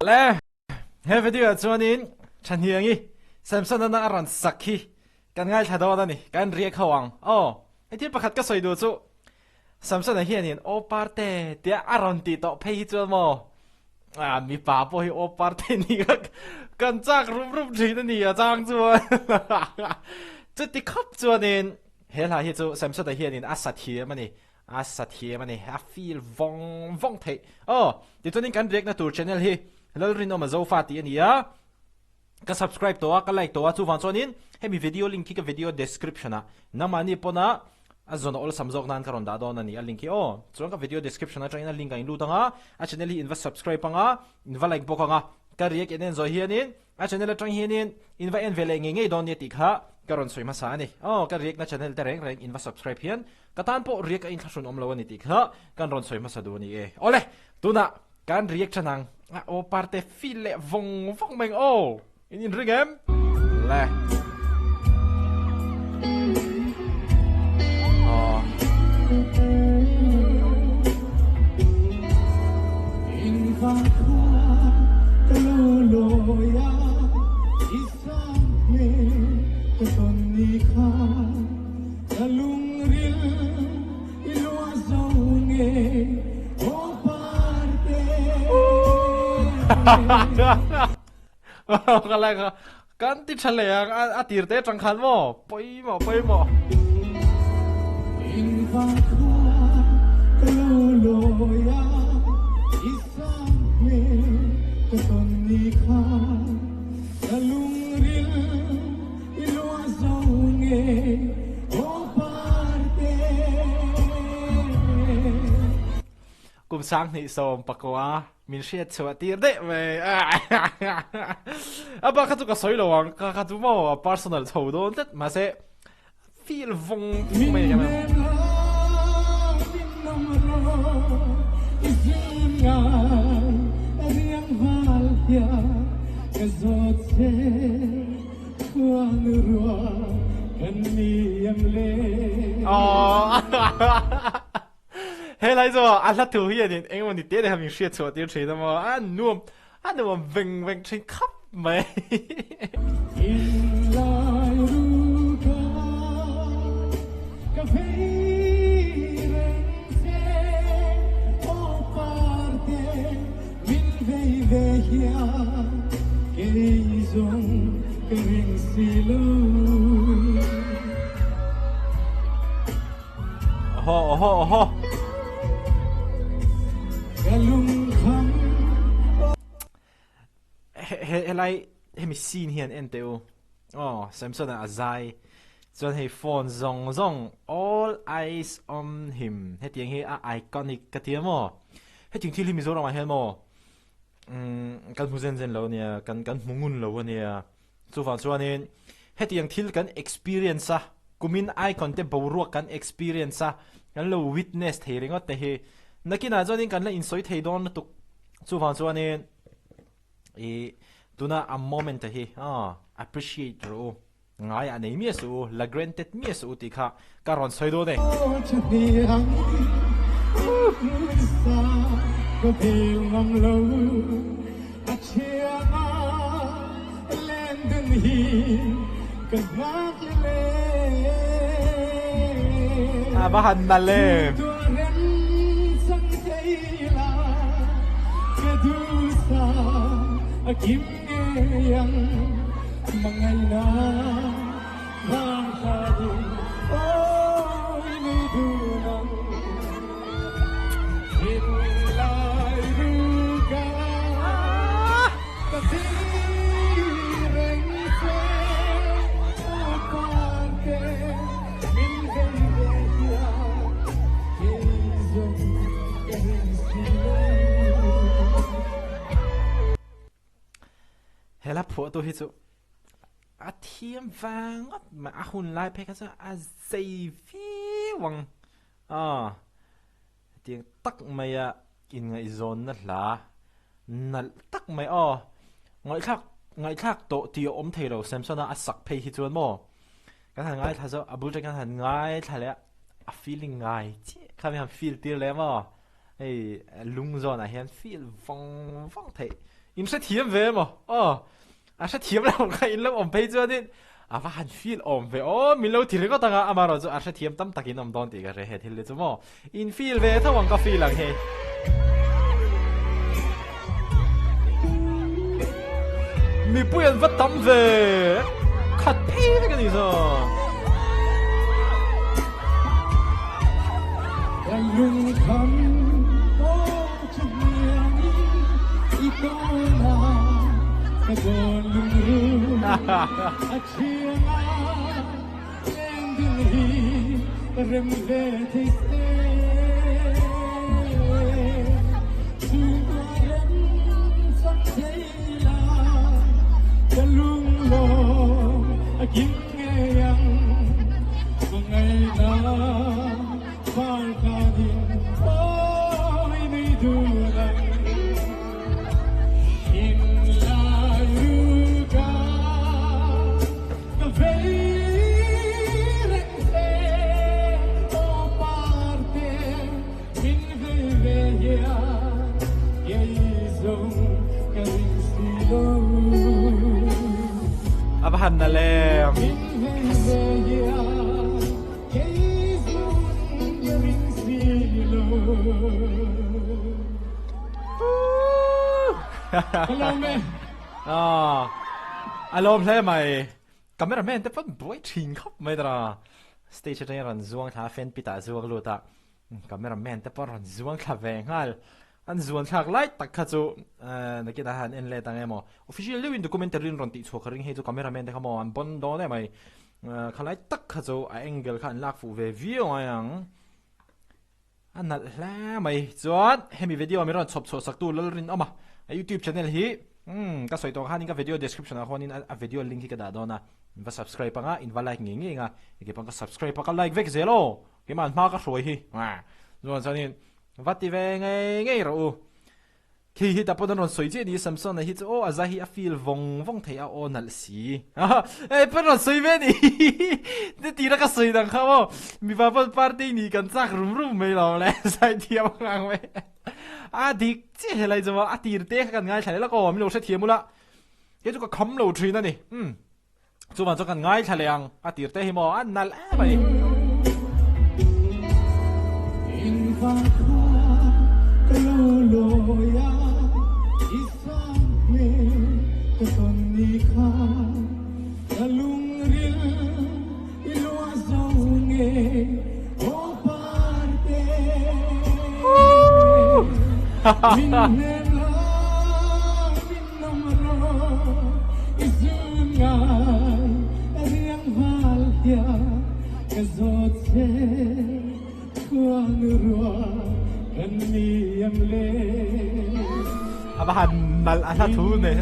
Le, he video ah chuanin Thahniangi Samson-a a rawn sak hi kan ngaithla dawn a ni, kan riak ho ang. Aw, hei thil pakhat ka sawi duh chu Samson-a hianin aw parte tia a rawn tih tawh phei hi chuan maw ah mipa pawh hi aw parte nih kha kan chak rup rup thin a ni a chang chuan chuti khawp chuanin he hla hi chu Samson-a hianin a sa thiam a ni. A sa thiam a ni, a feel vawng vawng theih. Aw, tichuanin kan react na tur channel hi Lalrinawma Zofa tih a ni a, ka subscribe tawh a, ka like tawh a, chuvang chuanin hemi video link hi ka video description ah nangmahni pawna a zawn a awlsam zawk nan ka rawn dah dawn a ni a link hi aw. Chuan ka video description atangin a link ah in lut ang a, a channel hi in va subscribe ang a, in va like bawk ang a, ka react en en zawh hianin A channel atang hianin in va en ve leh ngei ngei dawn nia tih kha ka rawn sawi hmasa a ni. Aw, ka riakna channel te reng reng in va subscribe hian ka tan pawh riak a inthlahrun awm lo a ni tih kha kan rawn sawi hmasa duh a ni e. Awle, tunah kan riak than ang. A aw parte feel leh vawng vawng mai ang aw. In inring em? Le. Aw. Ka lai kha kan ti tha leh ang a tir te atang khan maw pawimawh pawimawh. Kum 2019 min hriat chhuah tir daih mai. A bak kha chu ka sawi lo ang, ka kha chu maw a personal chho dawn tlat mahse feel vawng vawng mai a ni. He lai chu a hla thu hian in engemaw ni te te kha min hriat chhuah tir thin a maw a nuam a nuam veng veng thin khap mai. Oho oho oho. Helai hemi scene hian en teh u. Aw Samson a zai chuan hei phone zawng zawng all eyes on him hetiang hi a iconic ka ti a maw. Hetiang thil hi Mizoram ah hian maw umm kan hmu zen zen lo ania kan kan hmu ngun lo ania. Chuvang chuanin hetiang thil kan experience a, kumin icon te boruak kan experience a, kan lo witness thei ringawt te hi nakinah chuanin kan la insawi thei dawn lutuk. Chuvang chuanin ih tuna a moment te hi aw appreciate rawh u, ngai a nei miah suh u, la granted miah suh u tih kha ka rawn sawi dawn e. A va han nalh em. He hla phuahtu hi chu a thiam vang ngawt mai a hun lai phei kha chuan a zei viau ang aw hetiang tak maia inngaihzawnna hla nalh tak mai aw ngaihthlak ngaihthlak tawh tih a awm thei lo Samson-a a sak phei hi chuan maw kan han ngaithla zawk a bul tangin kan han ngaithla leh a a feeling ngai chiah kha mi han feel tir leh maw hei lung zawnah hian feel vawng vawng theih. In hrethiam ve emaw? Aw, a hrethiam lo kha in lo awm phei chuanin a va han feel awm ve aw, min lo ti ringawt ang a, amaherawh chu a hrethiam tam takin awm dawn tih ka hre he thil hi chu maw. In feel ve tho ang ka feel ang hi. Mipui an va tam ve, khat phei vek a ni zawn. A va han na lem. A lawm hle mai. Cameraman te pawn buai thin khawp mai tara. Stage atangin rawn zuang thla a, fan pit ah zuang lut a. Cameraman te pawh rawn zuang thla ve nghal. An zuan thlak lai tak kha chu nakinah han en let ang emaw. Official deuhin documentary an rawn tih chhuak ka ring hei chu cameraman te kha maw an pawn dawn em mai. Khalai tak kha chu a angle kha an lak fuh ve viau ngai ang. A nalh hle mai. Chuan hemi video mi rawn chhawp chhuah saktu Lalrinawma a YouTube channel hi umm ka sawi tawh khanin ka video description ah khuanin a video link hi ka dah dawn a. In va subscribe anga in va like ngei ngei anga enge pawh ka subscribe a ka like vek zel aw. Keimah an hma ka hruai hi. Chuan chuanin va ti ve ngei ngei rawh u. Khi hi ta pawn an rawn sawi chiah ni Samson-a hi chu aw a zai hi a feel vawng vawng thei a aw nalh si. Hei pawn rawn sawi ve ni ni tira ka sawi dang kha maw mipa pawn party nih kan chak rum rum mai lo le zai thiam ang ang mai. A dik chiah helai chu maw a tir te kha kan ngaithla leh lawk aw min lo hrethiam ula kei chu ka kham lo thin a ni. Umm. Chuvang chuan kan ngaithla leh ang a tir te hi maw a nalh em a ni. A va han nalh a hla thu nei.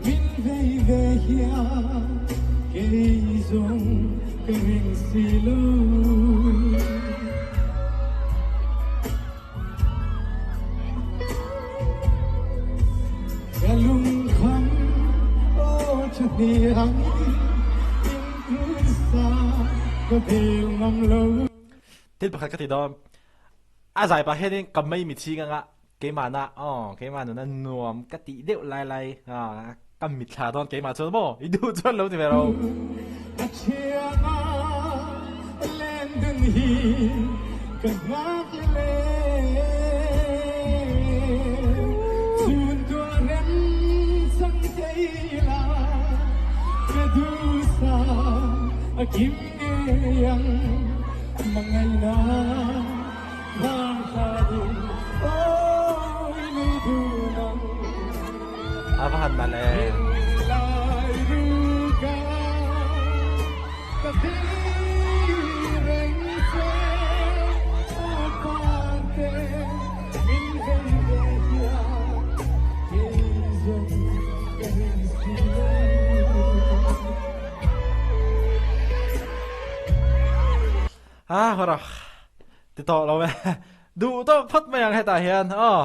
Min vei ve hian kei zawng ka ring si lo. Ka lungkham aw tha hniang in krisa ka bel ngam lo. Thil pakhat ka ti dawn. A zai pah hianin ka mei mi chhing anga Keimahna aw, keimah nuna nuam ka tih deuh lai lai ka mitthla dawn keimah chuan maw i duh chuan lo ti ve ro. A thianga len dun hi ka nghak le chun tua rem chang thei la ka duh sa a kim ngei ang mangaina. A va han nalh e. A hawrah. Ti tawh lo e. Duh tawk phawt mai ang hetah hian aw.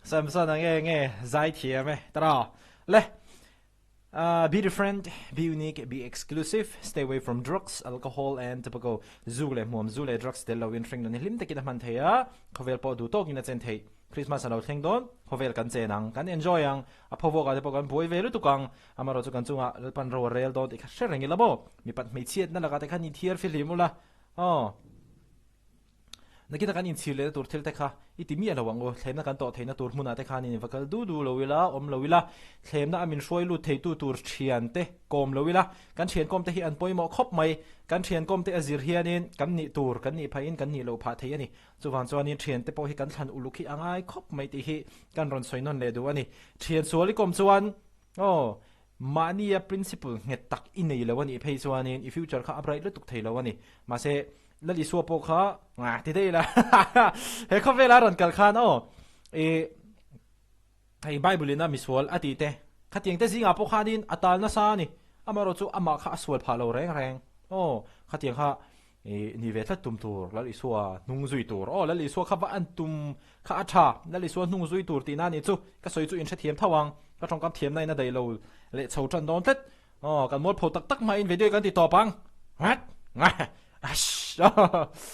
Samson a nge nge zai thiam e tiraw. Le. Be different, be unique, be exclusive, stay away from drugs, alcohol and tobacco. Zu leh hmuam, zu leh drugs tel loin hring nun hi hlim takin a hman thei a, khawvel pawh duh tawkin a chen thei. Christmas a lo thleng dawn, khawvel kan chen ang, kan enjoy ang, a phawvuak ah te pawh kan buai ve lutuk ang, amaherawhchu kan chungah Lalpan ro a rel dawn tih kha hre reng ila maw? Mipat hmeichhiatna lakah te khan inthiar fihlim ula, aw. Nakina kan inchhir lehna tur thil te kha i ti miah lo ang u. Thlemna kan tawh theihna tur hmunah te khan in va kal du du lo ila, awm lo ila, thlemna a min hruai lut theitu tur thian te kawm lo ila, kan thian kawm te hi an pawimawh khawp mai. Kan thian kawm te a zir hianin kan nih tur kan nih phahin kan nih loh phah thei a ni. Chuvang chuanin thian te pawh hi kan thlan uluk hi a ngai khawp mai tih hi kan rawn sawi nawn leh duh a ni. Thian sual i kawm chuan aw mahnia principle nghet tak i nei lo a nih phei chuanin i future kha a bright lutuk thei lo a ni. Mahse Lal Isua pawh kha nga ti daih ila he khawvela rawn kal khan aw i hei Bible in a misual a tih te khatiang te zingah pawh khanin a tal nasa a ni amaherawh chu amah kha a sual phah lo reng reng aw khatiang kha i ni ve tlat tum tur Lal Isua hnung zui tur aw Lal Isua kha va an tum kha a tha Lal Isua hnung zui tur tihna a nih chu ka sawi chu inhrethiam tho ang ka tawngkam thiamna in a daih lo leh chho tan dawn tlat Aw, kan mualpho tak tak hmain video kan ti tawp ang. What? Ashh.